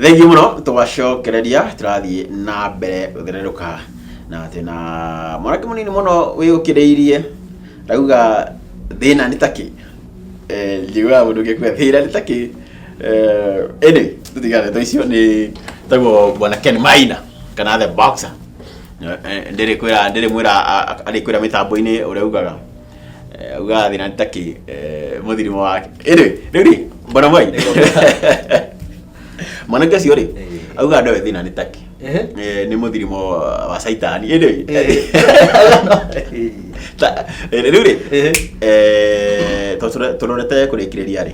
Thengiũ mũno, twacokereria tũrathiĩ na mbere gũthererũka na twĩna mwanake mũnini mũno wĩyũkĩrĩirie, rauga thĩna nĩ takĩ. Eh, njiguaga mũndũ ũngĩ kuga thĩna nĩ takĩ. Eh, anyway, tũtigane ndeto icio. Nĩ tagwo Bwana Ken Maina kana The Boxer. Eh, ndĩrĩ kwĩra ndĩrĩ mwĩra arĩ kwĩra mĩtambo-inĩ ũrĩa ugaga. Eh, ugaga thĩna nĩ takĩ, eh, mũthirimo wake. Anyway, rĩu rĩ, Bwana Moi, mwanake ũcio rĩ, auga ndoĩ thĩna nĩ takĩ. Eh, nĩ mũthirimo wa caitani. Anyway, rĩu rĩ, tondũ tũrorete kũrĩkĩrĩria rĩ,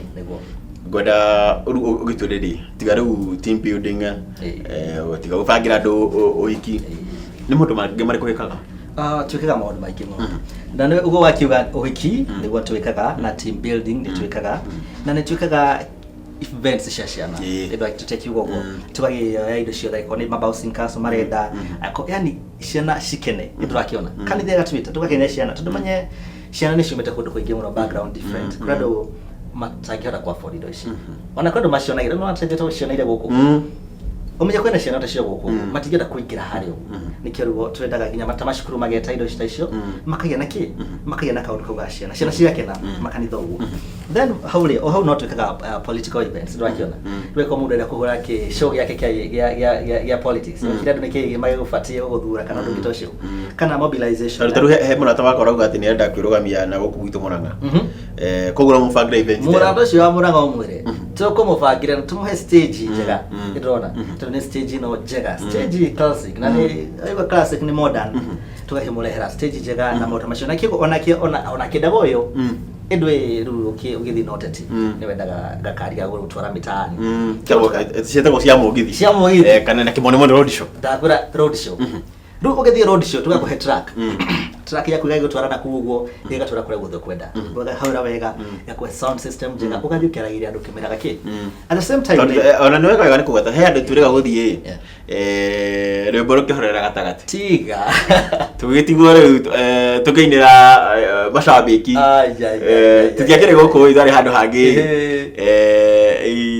ngwenda rĩu ũgĩtwĩre rĩ, tiga rĩu team building, tiga gũbangĩra andũ ũhiki, nĩ maũndũ mangĩ marĩkũ wĩkaga? Ah, twĩkaga maũndũ maingĩ mũno, na nĩ ũguo wakiuga, ũhiki nĩguo twĩkaga, na team building nĩ twĩkaga, na nĩ twĩkaga events cia ciana. Ĩndũ tũtekiuga ũguo, tũgagĩoya indo ciothe, angĩkorwo nĩ ma bouncing castle marenda, yani ciana cikene, nĩ tũrakĩona kanitha ĩgatwĩta, tũgakenia ciana, tondũ menye ciana nĩ ciumĩte kũndũ kũingĩ mũno, background different. Kũrĩ andũ matangĩhota ku afford indo ici, ona kũrĩ andũ macionagĩra, no mateithĩte gũcioneire gũkũ. Ũmenye kwĩna ciana ta cio gũkũ matingĩenda kũingĩra harĩa ũguo. Nĩkĩo rĩu twendaga nginya ta macukuru mageta indo ta icio, makagĩa na kĩ, makagĩa na kaũndũ kau ga ciana, ciana cigakena makanitha ũguo. Then hau rĩ, o hau no twĩkaga political events, ndũrakĩona, rĩu mũndũ arenda kũhũra kĩ show gĩake kĩa politics, kĩrĩa andũ nĩkĩ magĩgũbatiĩ gũgũthura kana ũndũ ũngĩ ta ũcio, kana mobilization. Tondũ tarĩu he mũrata wakwa ũrauga atĩ nĩ arenda kwĩrũgamia na gũkũ gwitũ Mũrang'a. Eh, koguo no mũbangĩre event ta ĩyo. Mũrata ũcio wa Mũrang'a, ũmwĩre tũkũmũbangĩra na tũmũhe stage njega. Nĩndĩrona tondũ nĩ stage ĩno njega, stage classic, na nĩ aigua classic nĩ modern, tũgakĩmũrehera stage njega na maũndũ macio. Na kĩo onakĩo ona kĩendaga ũyũ ĩndũ rĩu ũgĩthiĩ na ũteti, nĩ wendaga gakari ga gũtwara mĩtaani. Ciĩtagwo cia mũgithi. Cia mũgithi. Eh, kana na kĩmonimoni road show. Ndakwĩra road show. Rĩu ũgĩthiĩ road show, tũgakũhe truck, truck yaku ĩgagĩgũtwara na kũu ũguo, ĩgatwara kũrĩa guothe ũkwenda, ũkahũra wega, ĩgakũhe sound system njega, ũgathiĩ ũkĩaragĩria andũ ũkĩmeraga kĩ. At the same time Tondũ, ona nĩ wega wega nĩ kũgweta he andũ twĩrĩga gũthiĩ, rwĩmbo rũkĩhorera gatagatĩ, tiga. Tũgĩtigwo rĩu, tũkĩinĩra macambĩki. Ai, ai, ai, ai, ai. Tũtiakĩrĩ gũkũ, twarĩ handũ hangĩ,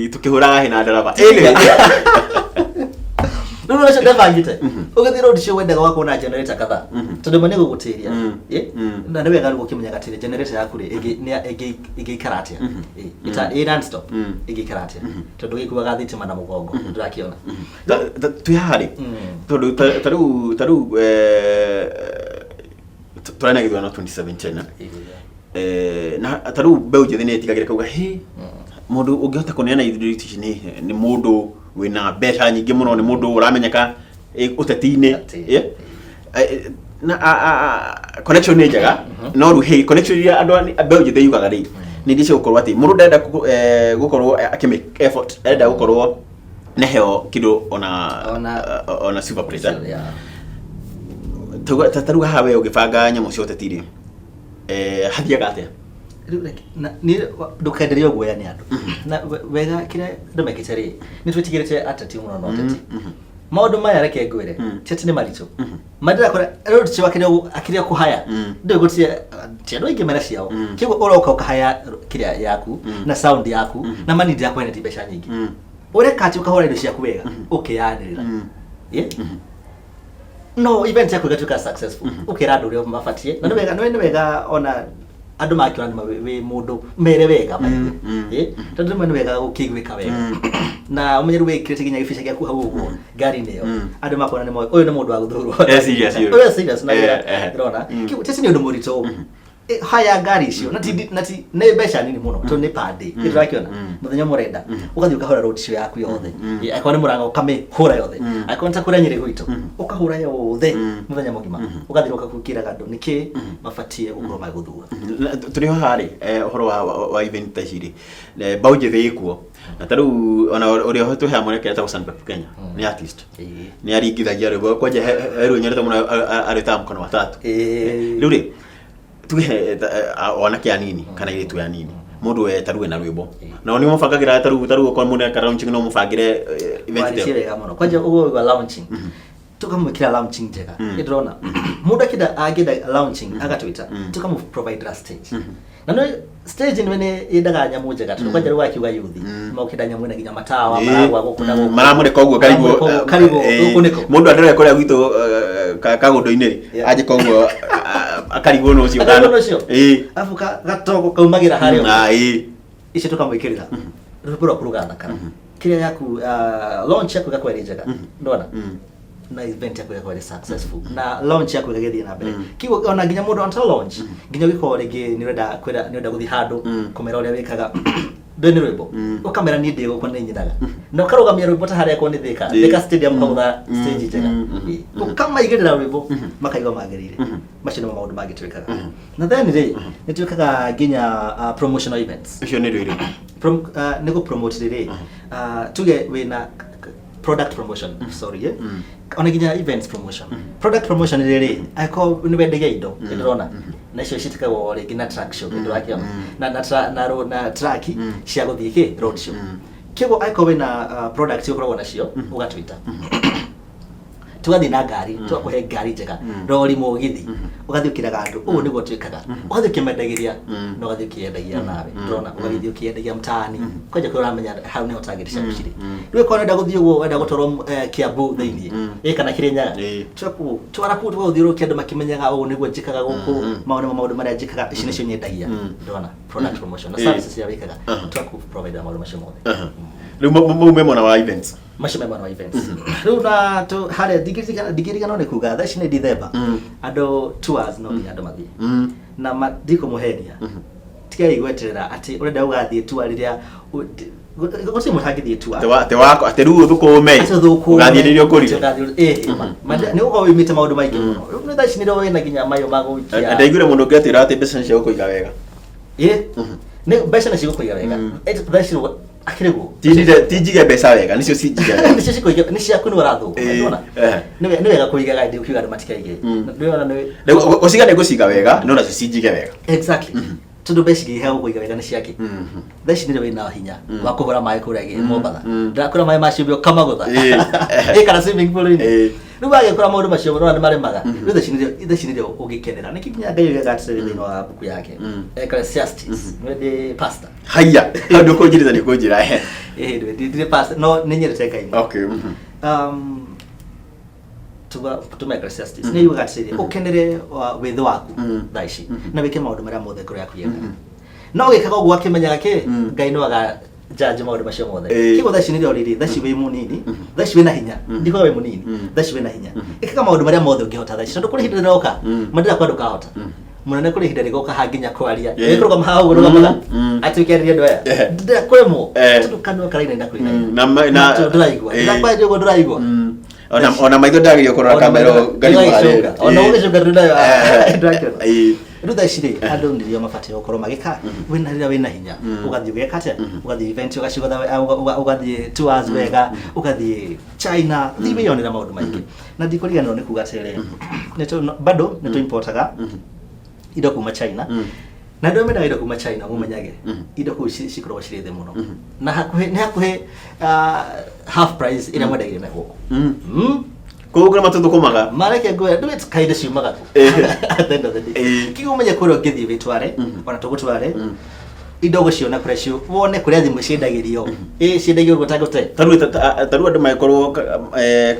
tũkĩhũraga hĩ na ndaraba. Anyway. Rĩu ũcio ndebangĩte ũgĩthiĩ road show, wendaga wakorwo na generator kadhaa, tondũ ĩmwe nĩ gũgũtĩria. Na nĩ wega rĩu ũkĩmenyaga atĩrĩ, generator yaku rĩ, ĩngĩikara atĩa? Ĩ non stop ĩngĩikara atĩa, tondũ gĩkuaga thitima na mũgongo, ndũrakĩona? Twĩ haha rĩ, tondũ ta rĩu tũrarĩ na gĩthurano 2017, na ta rĩu mbeũ njĩthĩ nĩ ĩtigagĩra kauga hĩ, mũndũ ũngĩhota kũneana indo ici nĩ mũndũ wĩna mbeca nyingĩ mũno, nĩ mũndũ ũramenyeka ũteti-inĩ. Na connection nĩ njega, no rĩu hĩ, connection iria andũ mbeũ njĩthĩ yugaga rĩ, nĩ iria cia gũkorwo atĩ mũndũ ndarenda gũkorwo akĩ effort, arenda gũkorwo neheo kĩndũ ona ona silver plate. Ta rĩu haha we ũgĩbanga nyamũ cia ũteti rĩ, hathiaga atĩa? Rĩu na niĩ ndũkenderio guoya nĩ andũ na wega kĩrĩa andũ mekĩte rĩ, nĩ twĩtigĩrĩte ateti mũno na ũteti. Maũndũ maya reke ngwĩre, ti atĩ nĩ maritũ. Mandĩrakora rĩu ti akĩrĩa kũhaya, ndũĩ gũtirĩ ti andũ aingĩ mena ciao. Kĩguo ũroka ũkahaya kĩrĩa yaku na sound yaku na mani ndĩrakũhe ti mbeca nyingĩ. Ũreka atĩ ũkahũra indo ciaku wega ũkĩyanĩrĩra. Yeah? No event yaku ĩgatuĩka successful, ũkĩra andũ ũrĩa mabatiĩ, na nĩ wega, nĩ wega ona andũ makĩona nĩ wĩ mũndũ mere wega maigue. Tondũ rĩmwe nĩ wega gũkĩiguĩka wega, na ũmenye rĩu wĩkĩrĩte nginya gĩbica gĩaku hau ũguo ngari-inĩ ĩyo, andũ makona nĩ moĩ ũyũ nĩ mũndũ wa gũthurwo. Eh, serious ũyũ. Ũyũ serious na wĩra. Eh. Ndĩrona kĩu tĩci nĩ ũndũ mũritũ. Haya ngari icio na ti na ti nĩ mbeca nini mũno, tondũ nĩ per day. Nĩ ndĩrakĩona mũthenya ũmwe ũrenda ũgathiĩ ũkahũra road show yaku yothe. Angĩkorwo nĩ Mũrang'a, ũkamĩhũra yothe. Angĩkorwo nĩ ta kũrĩa Nyĩrĩ gwitũ, ũkahũra yothe mũthenya mũgima, ũgathiĩ ũkakĩraga andũ nĩkĩ mabatiĩ gũkorwo magĩgũthura. Na tũrĩ haha rĩ, ũhoro wa event ta ici rĩ, mbaũ njĩthĩ ĩkuo, na ta rĩu ona ũrĩa tũheaga mwanake etagwo Sunpep Kenya nĩ artist, nĩ aringithagia rwĩmbo kwanja, he rwĩmbo nyendete mũno arwĩtaga Mkono wa Tatu. Rĩu rĩ, tuge anake anini kana airĩtu anini, mũndũ we ta rĩu ena rwĩmbo, nao nĩ mũbangagĩra ta rĩu okorwo mũndũ eka launching, no mũbangĩre event ta Warĩtie ĩyo? Wega mũno. Kwanja ũguo wa launching. Tũkamwĩkĩra launching njega. Nĩ ndĩrona mũndũ akĩenda, angĩenda launching agatwĩta, tũkamũ provide stage. Na nĩ stage nĩ yendaga nyamũ njega, tondũ kwanja rĩu akiuga yuthi makĩenda nyamũ ĩna nginya matawa maragwa gũkũ na gũkũ. Maramũrĩka ũguo karigwo. Maramũrĩka ũguo, karigwo gũkũ nĩkũ. Mũndũ andore kũrĩa gwitũ kagũndũ-inĩ rĩ, anjĩka ũguo akarigwo nũ ũcio. Akarigwo nũ ũcio? Ĩĩ. Arabu gatogo kaumagĩra harĩa ũguo. Ah, ĩĩ. Icio tũkamwĩkĩrĩra rwĩmbo rwaku rũgathakara, kĩrĩa yaku, launch yaku ĩgakorwo ĩrĩ njega, ndona na event yaku ĩgakorwo ĩrĩ successful na launch yaku ĩgagĩthiĩ na mbere. Kiguo ona nginya mũndũ on launch, nginya ũgĩkorwo rĩngĩ nĩ ũrenda kwĩra, nĩ ũrenda gũthiĩ handũ kũmera ũrĩa wĩkaga, ndũĩ nĩ rwĩmbo, ũkamera niĩ ndĩ gũkũ nĩ nyinaga, na ũkarũgamia rwĩmbo ta harĩa korwo nĩ Thika, Thika Stadium, ũkagũtha stage njega. Ũkamaigĩrĩra rwĩmbo makaigua magĩrĩire. Macio nĩmo maũndũ mangĩ twĩkaga. Na then rĩ, nĩ twĩkaga nginya promotional events. Ũcio nĩ rwĩrĩ? Nĩ gũ promote rĩrĩ, tuge wĩna product promotion, sorry, eh? Ona nginya events promotion, product promotion rĩrĩ, angĩkorwo nĩ wendagia indo, nĩ ndĩrona na icio ciĩtĩkagwo rĩngĩ na truck show, nĩ ndĩrakĩona na na tra- na ro- na truck cia gũthiĩ kĩ road show. Kĩguo angĩkorwo wĩna product ũkoragwo nacio, ũgatwĩta, tugathiĩ na ngari, tugakũhe ngari njega, rori, mũgithi, ũgathiĩ ũkĩraga andũ ũũ nĩguo twĩkaga, ũgathiĩ ũkĩmendagĩria na ũgathiĩ ũkĩendagia nawe, ndĩrona ũgagĩthiĩ ũkĩendagia mtaani kwanja kũrĩa ũramenya hau nĩho target ciaku cirĩ. Rĩu korwo ũrenda gũthiĩ ũguo, wenda gũtwarwo Kiambu thĩiniĩ ĩ kana Kĩrĩnyaga, twara kũu, tũgagũthiũrũrũkia andũ makĩmenyaga ũũ nĩguo njĩkaga gũkũ, mau nĩmo maũndũ marĩa njĩkaga, ici nĩcio nyendagia, ndĩrona product promotion na services iria wĩkaga, tũgakũ provide maũndũ macio mothe. Rĩu mau me mwena wa events. Macio me mwena wa events. Rĩu na tu harĩa ndingĩririkana nĩ kuga thaa ici nĩ December, andũ tours no nginya andũ mathiĩ na ndikũmũhenia, tigai gweterera atĩ ũrenda ũgathiĩ tour rĩrĩa gũtirĩ mũtangĩthiĩ tour. Atĩ wako atĩ rĩu ũthũkũme. Atĩ ũthũkũme. Ũgathiĩ rĩrĩa ũkũrire. Atĩ ũgathiĩ, nĩ gũkorwo wĩimĩte maũndũ maingĩ mũno. Rĩu nĩ thaa ici nĩrĩo wĩna nginya mayũ ma gũikia. Ndaiguire mũndũ ũngĩ atwĩra atĩ mbeca nĩ cia gũkũiga wega. Ĩ, nĩ mbeca nĩ cigũkũiga wega. Thaa ici rĩu akĩrĩ guo. Ti njige mbeca wega, nĩcio cinjige wega. Nĩcio cikũiga, nĩ ciaku, nĩ ũrathũkũma. Ndona nĩ wega kũigaga, ndĩ ũkiuga andũ matikaige. Ndĩrona nĩ Rĩu gũciga nĩ ngũciga wega, no nacio cinjige wega. Exactly, tondũ mbeca ingĩheo gũkũiga wega nĩ ciake. Thaa ici nĩrĩo wĩna hinya wa kũgũra maĩ kũrĩa Mombatha, ndakũra maĩ ma cumbĩ ũkamagũtha. Ĩ, kana swimming pool-inĩ. Rĩu wagĩkora maũndũ macio ũrona nĩ maremaga. Rĩu thaa ici nĩrĩo ũngĩkenera nĩkĩ nginya Ngai oigaga atĩrĩrĩ thĩinĩ wa mbuku yake Ecclesiastes, nĩ ndĩ pastor. Haiya, hau ndũkũnjĩrĩra, nĩ kũnjĩra. Ĩ, ndirĩ pastor, no nĩ nyendete Ngai mũno. Tuga tuma Ecclesiastes nĩ yugaga atĩrĩrĩ, ũkenere wĩthĩ waku thaa ici na wĩke maũndũ marĩa mothe ngoro yaku yendaga, no wĩkaga ũguo akĩmenyaga kĩ Ngai no aga judge maũndũ macio mothe. Kĩguo thaa ici nĩrĩo rĩrĩ, thaa ici wĩ mũnini, thaa ici wĩna hinya, ndikuga wĩ mũnini, thaa ici wĩna hinya, ĩkaga maũndũ marĩa mothe ũngĩhota thaa ici, tondũ kũrĩ ihinda rĩroka mandĩra kwa ndũkahota mũnene, kũrĩ ihinda rĩgoka hanginya kwaria, ĩkũrũgama haha ũguo rũgamaga atĩ ũkĩarĩria andũ aya ndĩra kũremwo, tondũ kanua karainaina kũinaina. Na Ndũraigua ndĩrakwaria ũguo, ndũraigua. Ona maitho ndagĩrĩire kũrora kamera ngarimu harĩa. Ona ũgĩcũnga ndũnayo ndũrakĩona. Rĩu thaa ici rĩ, andũ nĩrĩo mabatiĩ gũkorwo magĩka wĩna rĩrĩa wĩna hinya, ũgathiĩ ũgeka atĩa, ũgathiĩ event, ũgacigũtha, ũgathiĩ tours wega, ũgathiĩ China, thiĩ wĩyonera maũndũ maingĩ. Na ndikũriganĩrwo nĩ kuga atĩrĩrĩ, bado nĩ tũ-importaga indo kuma China, na andũ arĩa mendaga indo kuma China mũmenyage indo kũu cikoragwo cirĩ thĩ mũno, na hakuhĩ nĩ hakuhĩ half price ĩrĩa mwendagĩria na gũkũ. Kũu kũrĩa matũthũkũmaga. Mareke ngwĩre ndũĩ kaĩ ciumaga kũ at the end of the day. Kĩguo ũmenye kũrĩa ũngĩthiĩ wĩtware, ona tũgũtware indo gũciona kũrĩa cio, wone kũrĩa thimũ ciendagĩrio, ĩ ciendagio ũguo tagũte. Tarĩu andũ magĩkorwo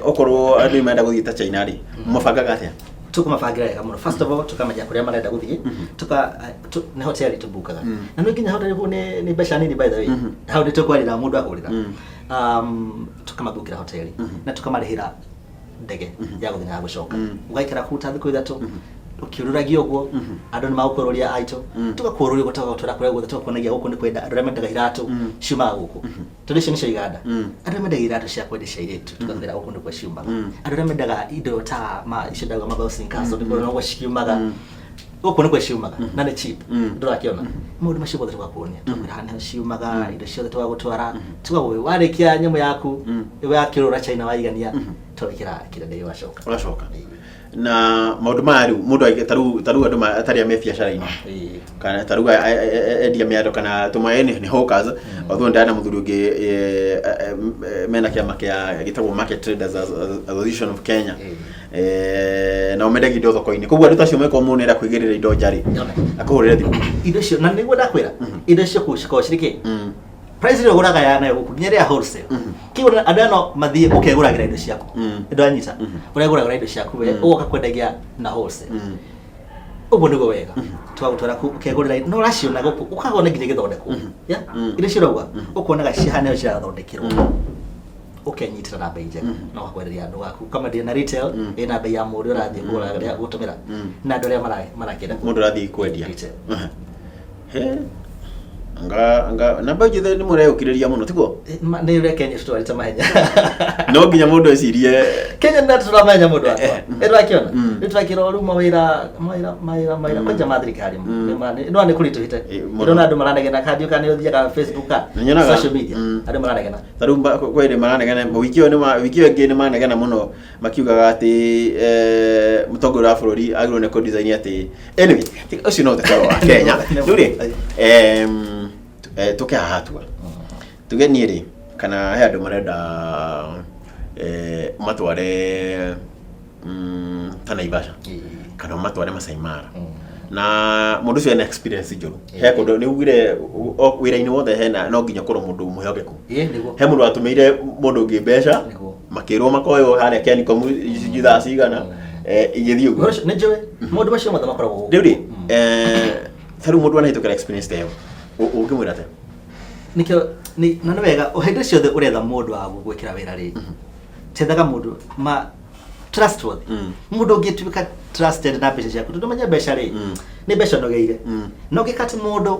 okorwo andũ marenda gũthiĩ ta China rĩ, mabangaga atĩa? Tũkũmabangĩra wega mũno. First of all, tũkamenya kũrĩa marenda gũthiĩ, tuka nĩ hoteli tũbukaga, na nĩ nginya hoteli kũu nĩ mbeca nini, by the way, hau nĩ tũkwarĩra mũndũ ahũrĩra, tũkamabukĩra hoteli na tũkamarĩhĩra ndege ya gũthiĩ na ya gũcoka. Ũgaikara kũu ta thikũ 3 ũkĩũrũragia ũguo, andũ nĩ magũkũrũria aitũ, tũgakũrũria ũguo, tũgagũtwara kũrĩa guothe, tũgakuonagia gũkũ nĩ kwenda andũ arĩa mendaga iratũ ciumaga gũkũ, tondũ icio nĩcio iganda. Andũ arĩa mendaga iratũ cia kwendia cia airĩtu, tũgakwĩra gũkũ nĩkuo ciumaga. Andũ arĩa mendaga indo ta ma icio ndauga, ma bouncing castle, nĩkuo noguo cikiumaga, gũkũ nĩkuo ciumaga na nĩ cheap. Ndũrakĩona maũndũ macio mothe tũgakuonia, tũgakwĩra haha nĩho ciumaga indo ciothe, tũgagũtwara, tũgagũ warĩkia nyamũ yaku wakĩũrũra China waigania, twawĩkĩra kĩrĩa ndege wacoka. Ũgacoka. Na maũndũ maya rĩu mũndũ tarĩu andũ atarĩa me biacara-inĩ kana tarĩu endia mĩando kana tũmaĩ nĩ hawkers, although ndana mũthuri ũngĩ mena kĩama kĩa gĩtagwo Market Traders Association of Kenya, nao mendagia indo thoko-inĩ. Koguo andũ ta acio meko mũndũ nĩarenda kwĩgĩrĩra indo nja rĩ, akũhũrĩre thimũ. Indo icio, na nĩguo ndakwĩra, indo icio kũu cikoragwo cirĩ kĩ price ĩrĩa ũgũraga ya nayo gũkũ nginya ĩrĩa ya wholesale. Kĩguo andũ aya no mathiĩ ũkegũragĩra indo ciaku. Indo anyita ũregũragĩra indo ciaku we, ũgoka kwendagia na wholesale. Ũguo nĩguo wega twagũtwara kũu ũkegũrĩra, no ũraciona gũkũ ũkagona nginya igĩthondekwo ya indo icio ũrauga, ũkonaga cihana cirathondekerwo, ũkenyitĩra na bei njega na ũgakwenderia andũ aku, ũkamenderia na retail ĩna bei ya mũndũ ũrathiĩ kũgũra rĩa gũtũmĩra na andũ arĩa marakĩenda mũndũ ũrathiĩ kwendia retail. He anga namba njĩthĩ nĩ mũreyũkĩrĩria mũno, tiguo? Nĩ ũrĩa Kenya tũtwarĩte mahenya. No nginya mũndũ ecirie. Kenya nĩ tũramenya mũndũ wakwa ĩ ndũrakĩona nĩ tũrakĩrwo rĩu mawĩra mawĩra mawĩra mawĩra kwanja ma thirikari no nĩ kũritũhĩte. Mũno. Ndona andũ maranegena kandio kana nĩ ũthiaga Facebook ka Nĩnyonaga. social media, andũ maranegena. Ta rĩu kwĩrĩ maranegena wiki ĩyo wiki ĩyo ĩngĩ nĩ manegena mũno makiugaga atĩ mũtongoria wa bũrũri agĩrĩirwo nĩ kũ-design atĩ, anyway, ũcio no ũteti wa Kenya. Rĩu rĩ, tũke haha hatua tuge niĩ rĩ, kana he andũ marenda matware ta Naivasha kana matware Masai Mara, na mũndũ ũcio ena experience njũru he kũndũ nĩ ugire wĩra-inĩ wothe hena no nginya ũkorwo mũndũ mwĩhokeku. Ĩ nĩguo. He mũndũ watũmĩire mũndũ ũngĩ mbeca, makĩrwo makoywo harĩa Kencom icunjĩ thaa cigana, igĩthiĩ ũguo. Ũhoro ũcio nĩ njũĩ maũndũ macio mothe makoragwo gũkũ. Rĩu rĩ, ta rĩu mũndũ anahĩtũkĩra experience ta ĩyo, ũngĩmwĩra atĩa? Nĩkĩo na nĩ wega o hĩndĩ ciothe ũretha mũndũ wa gũgwĩkĩra wĩra rĩ, tethaga mũndũ ma trustworthy, mũndũ ũngĩtuĩka trusted na mbeca ciaku, tondũ menya mbeca rĩ, nĩ mbeca ũnogeire. No ũngĩka atĩ mũndũ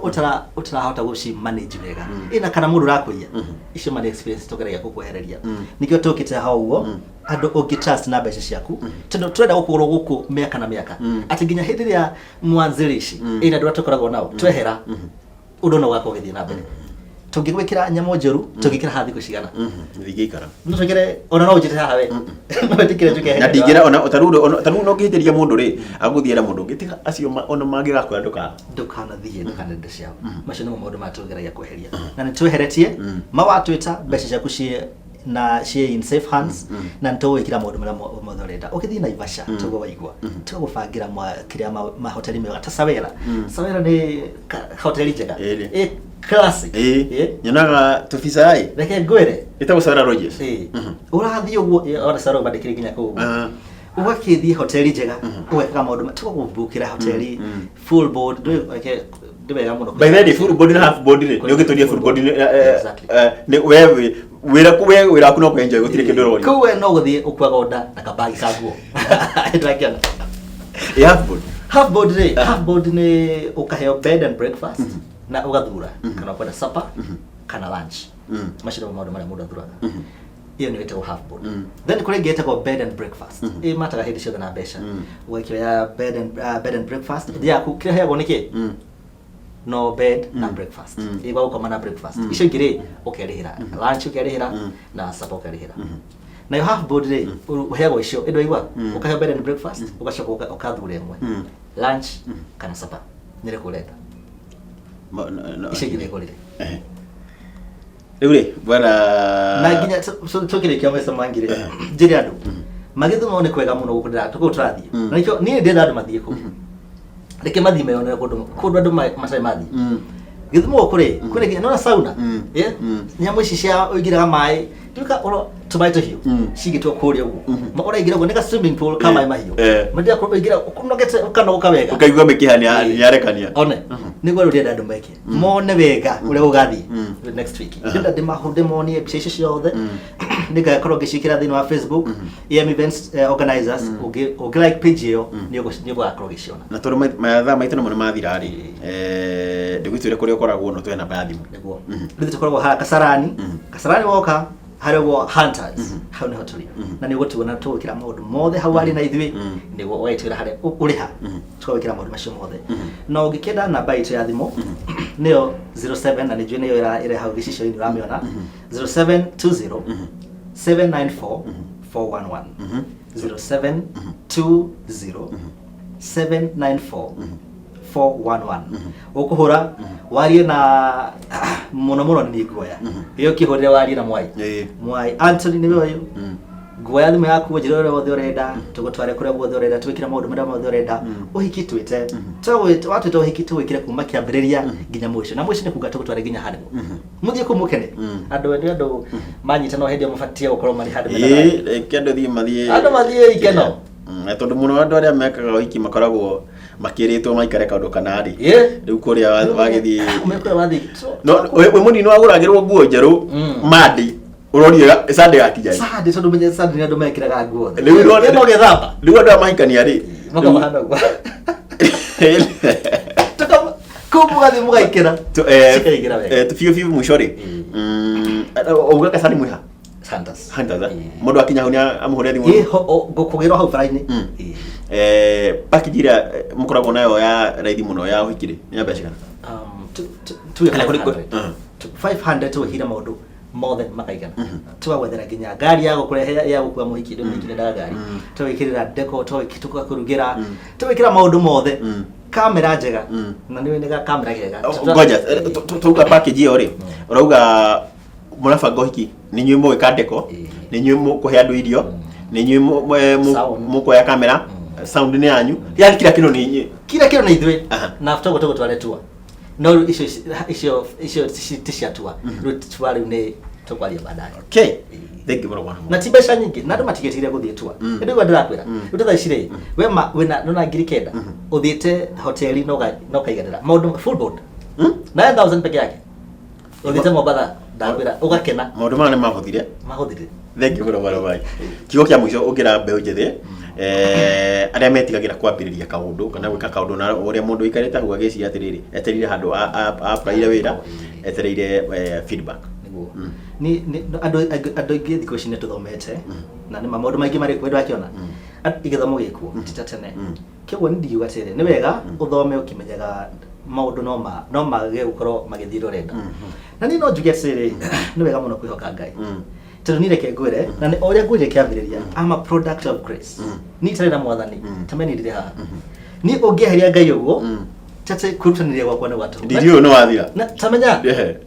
ũtarahota gũci manage wega ĩna kana mũndũ ũrakũiya icio, money experience tũgeragia gũkwehereria. Nĩkĩo tũkĩte hau ũguo andũ ũngĩ trust na mbeca ciaku, tondũ tũrenda gũkorwo gũkũ mĩaka na mĩaka, atĩ nginya hĩndĩ ĩrĩa mwanzilishi ĩna andũ arĩa tũkoragwo nao twehera, ũndũ no ũgakorwo ũgĩthiĩ na mbere. Tũngĩgwĩkĩra nyamũ njũru, tũngĩkĩra haha thikũ cigana? Ndingĩikara. No twĩkĩre ona no ũnjĩte haha we, no wĩtĩkĩre njuke. Na ndingĩra ona ta rĩu ona ta rĩu no ngĩhĩtĩria mũndũ rĩ, agũthiĩra mũndũ ũngĩ, tiga acio ona mangĩgakwĩra ndũka Ndũkanathiĩ, ndũkanende ciao. Macio nĩmo maũndũ marĩa tũgeragia kweheria na nĩ tweheretie mawatwĩta mbeca ciaku ciĩ na ciĩ in safe hands, na nĩ tũgwĩkĩra maũndũ marĩa mothe ũrenda. Ũgĩthiĩ Naivasha tũguo waigua tũgũbangĩra kĩrĩa mahoteli mega ta Sawera. Sawera nĩ hoteli njega. Ĩrĩ. Ĩ classic. Ĩ nyonaga tũbica ĩ. Reke ngwĩre. Ĩtagwo Sawera Lodges. Ĩ ũrathiĩ ũguo ona Sawera bandĩkĩre nginya kũu ũguo. Ũgakĩthiĩ hoteli njega, ũgekaga maũndũ tũgagũbukĩra hoteli full board. Reke nĩ wega mũno. By the way, full board na half board rĩ, nĩ ũgĩtũria full board nĩ Exactly. Nĩ we wĩra we wĩra waku no kwenjoy, gũtirĩ kĩndũ ũroria. Kũu we no gũthiĩ ũkuaga onda na kabagi ka nguo. Ndũrakĩona? Ĩ half board? Half board rĩ, half board nĩ ũkaheo bed and breakfast na ũgathura kana ũkwenda supper kana lunch. Macio nĩmo maũndũ marĩa mũndũ athuraga. Ĩyo nĩyo ĩtagwo half board. Then kũrĩ ĩngĩ ĩtagwo bed and breakfast. Ĩ mataga hĩndĩ ciothe na mbeca. Ũgakĩoya bed and breakfast ũthiaga kũu, kĩrĩa ũheagwo nĩ kĩ? No bed na breakfast. Ĩ gwa gũkoma na breakfast. Icio ingĩ rĩ, ũkerĩhĩra lunch, ũkerĩhĩra na supper ũkerĩhĩra. Nayo half board rĩ, ũheagwo icio ĩndũ waigua, ũkaheo bed and breakfast, ũgacoka ũkathura ĩmwe, lunch kana supper, nĩ rĩkũ ũrenda. Icio ingĩ nĩngũrire. Rĩu rĩ, bwana, Na nginya tũkĩrĩkia maica mangĩ rĩ, njĩre andũ magĩthoma nĩ kwega mũno gũkũ kũu tũrathiĩ. Na nĩkĩo niĩ ndĩrenda andũ mathiĩ kũu, reke mathiĩ meyonere kũndũ kũndũ andũ matarĩ mathiĩ. Gĩthumo gũkũ rĩ, kwĩna nginya nona sauna. Yeah? Nyamũ ici cia ũingĩraga maĩ tuĩka oro tũmaĩ tũhiũ cigĩtwo kũrĩa ũguo. Ũraingĩra ũguo nĩ ka swimming pool ka maĩ mahiũ. Mandĩra ũingĩra ũnogete ũkanogoka wega. Ũkaigua mĩkiha nĩ yarekania. One nĩguo rĩu ndĩrenda andũ meke mone wega ũrĩa gũgathiĩ next week. Ndĩrenda ndĩmonie mbica icio ciothe, nĩngakorwo ngĩciĩkĩra thĩinĩ wa Facebook AM Events Organizers. Ũngĩ like page ĩyo, nĩ ũgũgakorwo ũgĩciona. Na tondũ mathaa maitũ namo nĩ mathira rĩ, ndĩgwĩtwĩre kũrĩa ũkoragwo, no tũhe namba ya thimũ. Nĩguo rĩu tũkoragwo haha Kasarani. Kasarani woka harĩa ũguo Hunters, hau nĩho tũrĩ na nĩ ũgũtuona tũgwĩkĩra maũndũ mothe hau warĩ na ithuĩ, nĩguo ũgagĩtwĩra harĩa ũrĩ ha, tũgagwĩkĩra maũndũ macio mothe. Na ũngĩkĩenda namba itũ ya thimũ nĩyo 07, na nĩ njũĩ nĩyo ĩrĩ hau gĩcicio-inĩ ũramĩona, 0720 794 411. 0720 794 411. Ũkũhũra warie na mũno mũno nĩ nguoya ĩyo, ũkĩhũrĩre warie na Mwai. Mwai Anthony nĩwe ũyũ. Nguoya thimũ yaku, njĩra ũrĩa wothe ũrenda, tũgũtware kũrĩa guothe ũrenda, twĩkĩre maũndũ marĩa mothe ũrenda. Ũhiki twĩte, watwĩta ũhiki tũwĩkĩre kuma kĩambĩrĩria nginya mũico, na mũico nĩ kuga tũgũtware nginya handũ mũthiĩ kũu mũkene. Andũ nĩ andũ manyitana o hĩndĩ ĩyo mabatie gũkorwo marĩ handũ mena thayũ. Ĩĩ, reke andũ thiĩ mathiĩ. Andũ mathiĩ ikeno. Na tondũ mũno andũ arĩa mekaga ũhiki makoragwo makĩrĩtwo maikare kaũndũ kana rĩ. Rĩu kũrĩa wagĩthiĩ Ũmekũrĩa wathiĩ no wĩ mũnini wagũragĩrwo nguo njerũ. Mandi ũrorie Sunday gakinya rĩ? Sunday, tondũ menye Sunday nĩ andũ mekĩraga nguo. Rĩu Rĩu gĩthamba. Rĩu andũ aya mahikania rĩ, Makoma hana ũguo. Kũu mũgathiĩ mũgaikĩra. Cikaingĩra wega. Biũ biũ mũico rĩ, uga kacani mwĩha? Hunters. Hunters, eh? Ĩĩ. Mũndũ akinya hau nĩ amũhũre thimũ. Ĩ, ngũkũgĩrwo hau bara-inĩ. Ĩ. Package ĩrĩa mũkoragwo nayo ya raithi mũno ya ũhiki rĩ, nĩ ya mbeca cigana? Tuge Kana 500. 500 tũgĩkĩra maũndũ mothe makaigana, tũgagwethera nginya ngari ya gũkũrehe ya gũkua mũhiki, ndũ mũhiki ndendaga ngari, tũgekĩrĩra ndeko, tũgakũrugĩra, tũgekĩra maũndũ mothe, kamera njega, na nĩ nĩ kamera kega. Ngoja, tauga package ĩyo rĩ, ũrauga mũrabanga ũhiki, nĩ inyuĩ mũgwĩka ndeko, nĩ inyuĩ mũkũhe andũ irio, nĩ inyuĩ Sound. mũkuoya kamera, sound nĩ yanyu, yani kila kĩndũ nĩ inyuĩ. Kila kĩndũ nĩ ithuĩ. Na after ũguo tũgũtware tour, no rĩu icio ti cia tour, rĩu tour rĩu nĩ tũkwaria baadaye. Okay, thank you mũno bwana. Na ti mbeca nyingĩ, na andũ matigetigĩre gũthiĩ tour. Ĩndĩ ũguo ndĩrakwĩra, rĩu ta thaa ici rĩ, we ma wĩna nona 9,000 ũthiĩte hoteli no ũkaiganĩra maũndũ full board, 9000 peke yake, ũthiĩte Mombatha, ndakwĩra ũgakena. Maũndũ maya nĩ mahũthire. Mahũthire. Thank you mũno bwana Mike. Kiugo kĩa mũico ũngĩra mbeũ njĩthĩ arĩa metigagĩra kwambĩrĩria kaũndũ kana gwĩka kaũndũ, na ũrĩa mũndũ aikarĩte hau agĩciria atĩrĩrĩ, etereire handũ applyire wĩra, etereire feedback. Nĩguo ni andũ aingĩ thikũ ici nĩ tũthomete, na nĩ ma maũndũ maingĩ marĩ kuo, ndakĩona gĩthomo gĩkuo ti ta tene. Kĩoguo nĩ ndingiuga atĩrĩ, nĩ wega ũthome ũkĩmenyaga maũndũ no mage gũkorwo magĩthiĩ ũrĩa ũrenda. Na niĩ no njuge atĩrĩrĩ, nĩ wega mũno kwĩhoka Ngai, tondũ niĩ reke ngwĩre, na nĩ o ũrĩa ngwĩrire kĩambĩrĩria, I'm a product of grace. Niĩ itarĩ na Mwathani tameni ndirĩ haha. Niĩ ũngĩeheria Ngai ũguo, tate kwĩrutanĩria gwakwa nĩ gwatũhũ. Ndiri ũyũ nĩ wathira. Na tamenya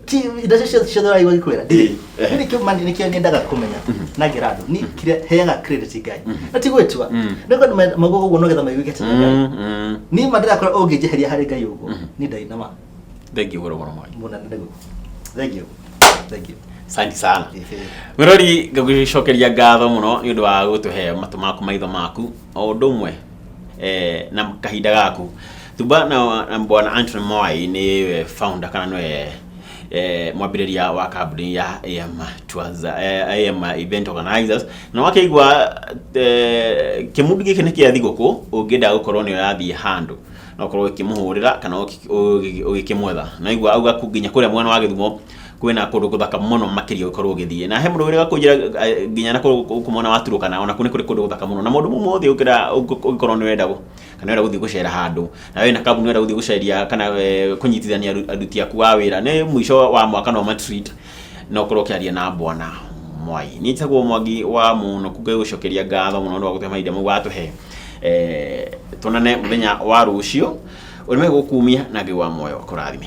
ti indo icio ciothe ciothe ũraigua gĩkwĩra ndirĩ. Niĩ nĩkĩo nĩkĩo nyendaga kũmenya na ngĩra andũ ni kĩrĩa heaga credit Ngai, na ti gwĩtua nĩguo andũ mauga ũguo nogetha maiguĩke atĩ nĩ Ngai. Niĩ ma ndĩrakora ũngĩnjeheria harĩ Ngai ũguo, niĩ ndainama. Thank you mũno mũno Mike. Mũno nĩguo. Thank you, thank you. Asante sana. Mwĩrori, ngagũcokeria ngatho mũno nĩ ũndũ wa gũtũhe matũ maku, maitho maku, o ũndũ ũmwe na kahinda gaku. Tumba na bwana Anthony Mwai nĩwe founder kana nĩwe mwambĩrĩria wa kambuni ya AM Tours, AM Event Organizers, na wakĩigua kĩmundu gĩkĩ nĩ kĩa thigũkũ. Ũngĩenda gũkorwo nĩ ũrathiĩ handũ, no ũkorwo ũkĩmũhũrĩra kana ũgĩkĩmwetha. Na igua auga nginya kũrĩa mwena wa Gĩthumo kwĩna kũndũ gũthaka mũno makĩria ũkorwo ũgĩthiĩ, na he mũndũ wĩrĩga kũnjĩra nginya na gũkũ mwena wa Turukana ona kũu nĩ kũrĩ kũndũ gũthaka mũno. Na maũndũ mau mothe ũngĩra ũngĩkorwo nĩ ũrenda kana ũrenda gũthiĩ gũcera handũ, na wĩna kambuni ũrenda gũthiĩ gũceria kana kũnyitithania aruti aku a wĩra, nĩ mũico wa mwaka no matreat, no ũkorwo ũkĩaria na bwana Mwai. Niĩ njĩtagwo Mwangi wa Mũnoku, ngagũcokeria ngatho mũno nĩ wa gũtũhe mahinda mau watũhe. Tuonane mũthenya wa rũciũ, ũrĩme gũkumia na Ngai wa muoyo akũrathime.